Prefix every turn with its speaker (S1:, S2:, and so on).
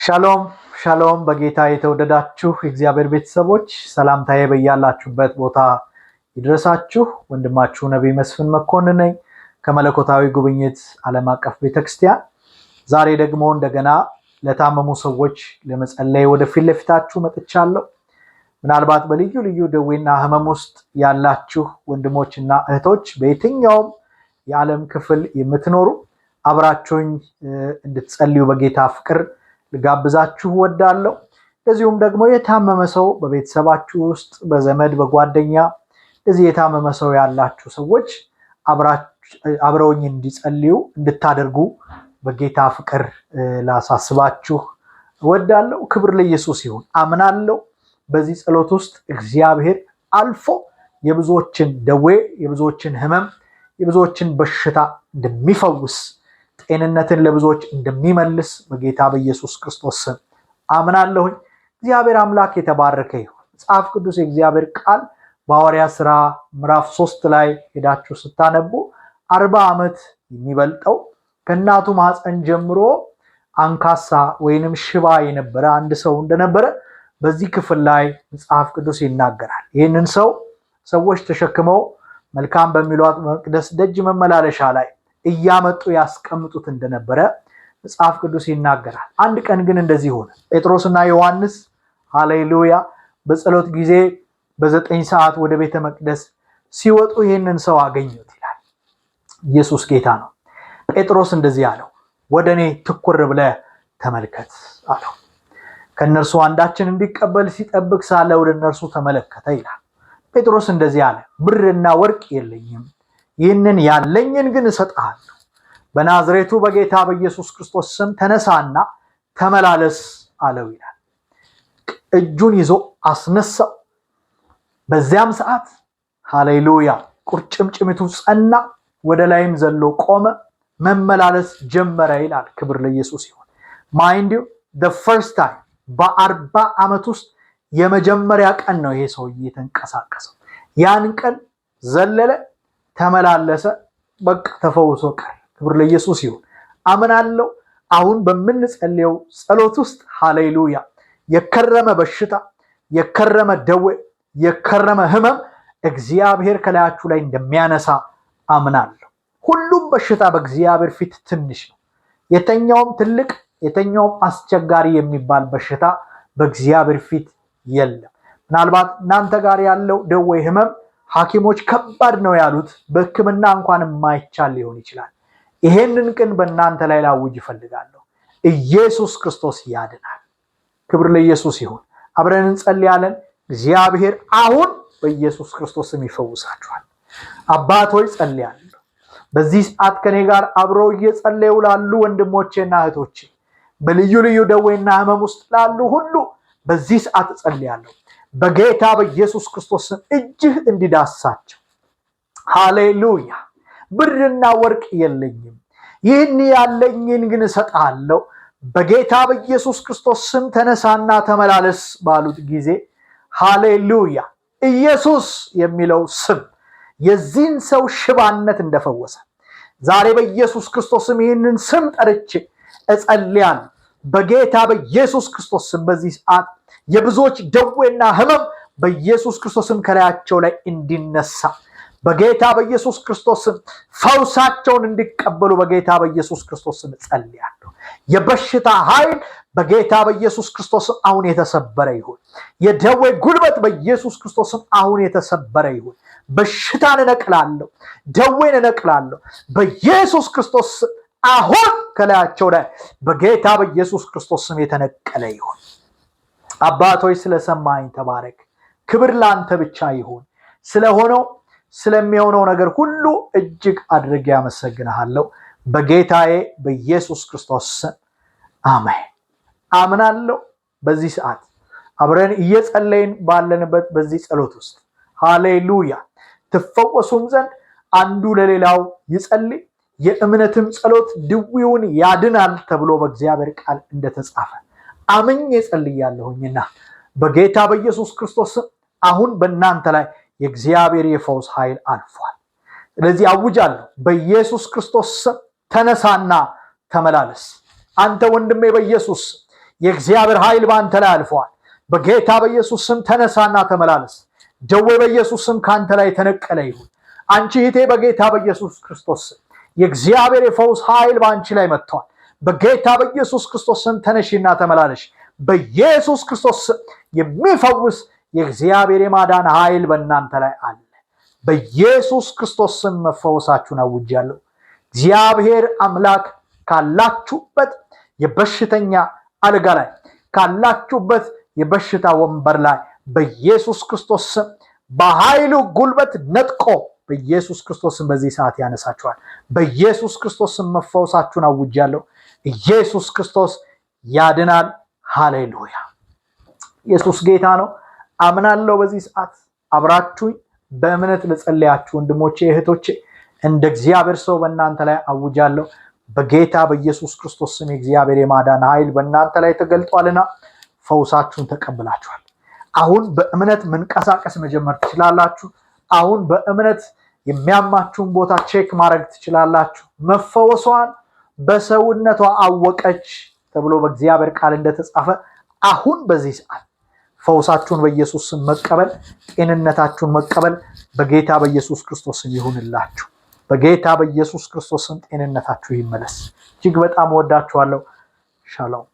S1: ሻሎም ሻሎም። በጌታ የተወደዳችሁ የእግዚአብሔር ቤተሰቦች፣ ሰላምታዬ በያላችሁበት ቦታ ይድረሳችሁ። ወንድማችሁ ነቢይ መስፍን መኮንን ነኝ ከመለኮታዊ ጉብኝት ዓለም አቀፍ ቤተክርስቲያን። ዛሬ ደግሞ እንደገና ለታመሙ ሰዎች ለመጸለይ ወደ ፊት ለፊታችሁ መጥቻለሁ። ምናልባት በልዩ ልዩ ደዌና ሕመም ውስጥ ያላችሁ ወንድሞችና እህቶች፣ በየትኛውም የዓለም ክፍል የምትኖሩ፣ አብራችሁኝ እንድትጸልዩ በጌታ ፍቅር ልጋብዛችሁ እወዳለሁ። እንደዚሁም ደግሞ የታመመ ሰው በቤተሰባችሁ ውስጥ፣ በዘመድ፣ በጓደኛ እንደዚህ የታመመ ሰው ያላችሁ ሰዎች አብረውኝ እንዲጸልዩ እንድታደርጉ በጌታ ፍቅር ላሳስባችሁ እወዳለሁ። ክብር ለኢየሱስ ይሁን። አምናለሁ በዚህ ጸሎት ውስጥ እግዚአብሔር አልፎ የብዙዎችን ደዌ፣ የብዙዎችን ሕመም፣ የብዙዎችን በሽታ እንደሚፈውስ፣ ጤንነትን ለብዙዎች እንደሚመልስ በጌታ በኢየሱስ ክርስቶስ ስም አምናለሁኝ። እግዚአብሔር አምላክ የተባረከ ይሁን። መጽሐፍ ቅዱስ፣ የእግዚአብሔር ቃል፣ በሐዋርያት ሥራ ምዕራፍ 3 ላይ ሄዳችሁ ስታነቡ 40 ዓመት የሚበልጠው፣ ከእናቱ ማህፀን ጀምሮ አንካሳ ወይንም ሽባ የነበረ አንድ ሰው እንደነበረ በዚህ ክፍል ላይ መጽሐፍ ቅዱስ ይናገራል። ይህንን ሰው ሰዎች ተሸክመው መልካም በሚሏት መቅደስ ደጅ መመላለሻ ላይ እያመጡ ያስቀምጡት እንደነበረ መጽሐፍ ቅዱስ ይናገራል። አንድ ቀን ግን እንደዚህ ሆነ። ጴጥሮስና ዮሐንስ፣ ሃሌሉያ፣ በጸሎት ጊዜ በ9 ሰዓት ወደ ቤተ መቅደስ ሲወጡ ይህንን ሰው አገኙት ይላል። ኢየሱስ ጌታ ነው። ጴጥሮስ እንደዚህ አለው፣ "ወደ እኔ ትኩር ብለህ ተመልከት" አለው። ከእነርሱ አንዳችን እንዲቀበል ሲጠብቅ ሳለ ወደ እነርሱ ተመለከተ ይላል። ጴጥሮስ እንደዚህ አለ፣ "ብርና ወርቅ የለኝም፣ ይህንን ያለኝን ግን እሰጥሃለሁ። በናዝሬቱ በጌታ በኢየሱስ ክርስቶስ ስም ተነሳና ተመላለስ" አለው ይላል። እጁን ይዞ አስነሳው። በዚያም ሰዓት፣ ሃሌሉያ፣ ቁርጭምጭሚቱ ጸና፣ ወደ ላይም ዘሎ ቆመ፣ መመላለስ ጀመረ ይላል። ክብር ለኢየሱስ ይሁን። Mind you, the first time፣ በ40 ዓመት ውስጥ የመጀመሪያ ቀን ነው ይሄ ሰውዬ የተንቀሳቀሰው። ያን ቀን ዘለለ፣ ተመላለሰ፣ በቃ ተፈውሶ ቀረ። ክብር ለኢየሱስ ይሁን። አምናለሁ አሁን በምንጸልየው ጸሎት ውስጥ፣ ሃሌሉያ፣ የከረመ በሽታ፣ የከረመ ደዌ፣ የከረመ ህመም እግዚአብሔር ከላያችሁ ላይ እንደሚያነሳ አምናለሁ። ሁሉም በሽታ በእግዚአብሔር ፊት ትንሽ ነው። የትኛውም ትልቅ፣ የትኛውም አስቸጋሪ የሚባል በሽታ በእግዚአብሔር ፊት የለም። ምናልባት እናንተ ጋር ያለው ደዌ፣ ህመም ሐኪሞች ከባድ ነው ያሉት፣ በሕክምና እንኳን የማይቻል ሊሆን ይችላል። ይሄንን ግን በእናንተ ላይ ላውጅ እፈልጋለሁ። ኢየሱስ ክርስቶስ ያድናል። ክብር ለኢየሱስ ይሁን። አብረን እንጸልያለን። እግዚአብሔር አሁን በኢየሱስ ክርስቶስ ስም ይፈውሳችኋል። አባት ሆይ፣ ጸልያለሁ። በዚህ ሰዓት ከኔ ጋር አብረው እየጸለዩ ላሉ ወንድሞቼና እህቶቼ፣ በልዩ ልዩ ደዌና ህመም ውስጥ ላሉ ሁሉ በዚህ ሰዓት እጸልያለሁ። በጌታ በኢየሱስ ክርስቶስ ስም እጅህ እንዲዳሳቸው። ሃሌሉያ። ብርና ወርቅ የለኝም፣ ይህን ያለኝን ግን እሰጥሃለሁ። በጌታ በኢየሱስ ክርስቶስ ስም ተነሳና ተመላለስ ባሉት ጊዜ፣ ሃሌሉያ፣ ኢየሱስ የሚለው ስም የዚህን ሰው ሽባነት እንደፈወሰ ዛሬ በኢየሱስ ክርስቶስ ስም ይህንን ስም ጠርቼ እጸልያለሁ። በጌታ በኢየሱስ ክርስቶስ ስም በዚህ ሰዓት የብዙዎች ደዌና ህመም በኢየሱስ ክርስቶስ ስም ከላያቸው ላይ እንዲነሳ፣ በጌታ በኢየሱስ ክርስቶስ ስም ፈውሳቸውን እንዲቀበሉ በጌታ በኢየሱስ ክርስቶስ ስም እጸልያለሁ። የበሽታ ኃይል በጌታ በኢየሱስ ክርስቶስ ስም አሁን የተሰበረ ይሁን። የደዌ ጉልበት በኢየሱስ ክርስቶስ ስም አሁን የተሰበረ ይሁን። በሽታን እነቅላለሁ፣ ደዌን እነቅላለሁ። በኢየሱስ ክርስቶስ ስም አሁን ከላያቸው ላይ በጌታ በኢየሱስ ክርስቶስ ስም የተነቀለ ይሁን። አባት ሆይ፣ ስለሰማኸኝ ተባረክ። ክብር ለአንተ ብቻ ይሁን። ስለሆነው ስለሚሆነው ነገር ሁሉ እጅግ አድርጌ አመሰግንሃለሁ። በጌታዬ በኢየሱስ ክርስቶስ ስም አሜን። አምናለሁ በዚህ ሰዓት አብረን እየጸለይን ባለንበት በዚህ ጸሎት ውስጥ፣ ሃሌሉያ፣ ትፈወሱም ዘንድ አንዱ ለሌላው ይጸልይ፣ የእምነትም ጸሎት ድውዩን ያድናል ተብሎ በእግዚአብሔር ቃል እንደተጻፈ አምኜ ጸልያለሁኝና በጌታ በኢየሱስ ክርስቶስ ስም አሁን በእናንተ ላይ የእግዚአብሔር የፈውስ ኃይል አልፏል። ስለዚህ አውጃለሁ፣ በኢየሱስ ክርስቶስ ስም ተነሳና ተመላለስ። አንተ ወንድሜ በኢየሱስ የእግዚአብሔር ኃይል በአንተ ላይ አልፈዋል። በጌታ በኢየሱስ ስም ተነሳና ተመላለስ። ደዌ በኢየሱስ ስም ከአንተ ላይ የተነቀለ ይሁን። አንቺ እህቴ በጌታ በኢየሱስ ክርስቶስ ስም የእግዚአብሔር የፈውስ ኃይል በአንቺ ላይ መጥቷል። በጌታ በኢየሱስ ክርስቶስ ስም ተነሺና ተመላለሽ። በኢየሱስ ክርስቶስ ስም የሚፈውስ የእግዚአብሔር የማዳን ኃይል በእናንተ ላይ አለ። በኢየሱስ ክርስቶስ ስም መፈወሳችሁን አውጃለሁ። እግዚአብሔር አምላክ ካላችሁበት የበሽተኛ አልጋ ላይ፣ ካላችሁበት የበሽታ ወንበር ላይ በኢየሱስ ክርስቶስ ስም በኃይሉ ጉልበት ነጥቆ በኢየሱስ ክርስቶስ ስም በዚህ ሰዓት ያነሳችኋል። በኢየሱስ ክርስቶስ ስም መፈወሳችሁን አውጃለሁ። ኢየሱስ ክርስቶስ ያድናል። ሃሌሉያ! ኢየሱስ ጌታ ነው። አምናለሁ። በዚህ ሰዓት አብራችሁኝ በእምነት ለጸለያችሁ ወንድሞቼ እህቶቼ፣ እንደ እግዚአብሔር ሰው በእናንተ ላይ አውጃለሁ። በጌታ በኢየሱስ ክርስቶስ ስም የእግዚአብሔር የማዳን ኃይል በእናንተ ላይ ተገልጧልና ፈውሳችሁን ተቀብላችኋል። አሁን በእምነት መንቀሳቀስ መጀመር ትችላላችሁ። አሁን በእምነት የሚያማችሁን ቦታ check ማድረግ ትችላላችሁ። መፈወሷን በሰውነቷ አወቀች ተብሎ በእግዚአብሔር ቃል እንደተጻፈ አሁን በዚህ ሰዓት ፈውሳችሁን በኢየሱስ ስም መቀበል፣ ጤንነታችሁን መቀበል በጌታ በኢየሱስ ክርስቶስ ስም ይሁንላችሁ። በጌታ በኢየሱስ ክርስቶስ ስም ጤንነታችሁ ይመለስ። እጅግ በጣም እወዳችኋለሁ። ሻሎም።